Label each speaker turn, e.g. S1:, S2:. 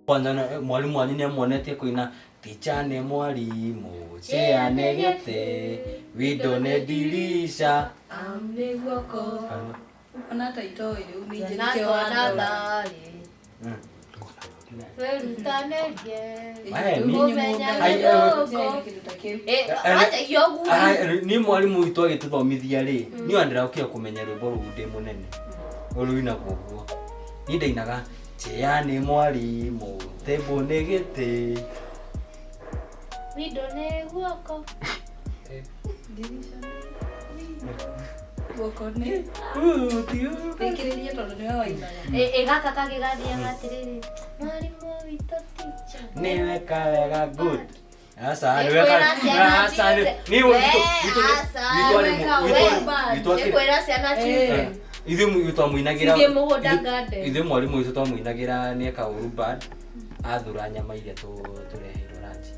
S1: Kwanza mwarimũ wanyu nĩ amuonetie kũina ticha nĩ mwarimũ, chair nĩ gĩtĩ, window nĩ dirisha.
S2: Arm nĩ guoko. Ona ta itoĩ rĩu nĩ
S3: Ciana
S2: njĩke
S3: twana
S2: wa
S3: tharĩ. Twĩrutanĩrie.
S1: Aya, ni-
S3: Kũmenya
S1: Ai,
S3: gĩthũngũ.
S2: Kĩndũ ta kĩu.
S3: Eh, wanjagia ũguo.
S1: Ah, niĩ mwarimũ witũ agĩtũthomithia rĩ, niĩ wandĩrakire kũmenya rwĩmbo rũu ndĩ mũnene rũinagwo ũguo. Niĩ ndainaga chair nĩ mwarimũ, table nĩ gĩtĩ.
S3: Window nĩ guoko.
S2: Dirisha nĩ window. Guoko nĩ rĩkĩrĩrie tondũ nĩwe wainaga.
S3: Ĩ gaka kangĩ gathiaga atĩrĩrĩ, mwarimũ witũ teacher.
S1: Nĩ weka wega, good. Aca,
S3: Nĩ
S1: nĩ weka.
S3: kwĩra ciana
S1: Aca, nĩ
S3: ciothe.
S1: nĩ
S3: We,
S1: witũ
S3: aca.
S1: witũ arĩ
S2: Weka
S1: witũ
S2: wega bad.
S1: witũ
S3: Nĩ
S1: akĩrĩ
S3: kwĩra ciana ciothe.
S2: Eh.
S1: Ithuĩ twamũinagĩra
S3: Cithiĩ mũgũnda garden.
S1: Ithuĩ mwarimũ witũ twamũinagĩra nĩ eka ũru bad athura nyama iria tũreheirwo lunch.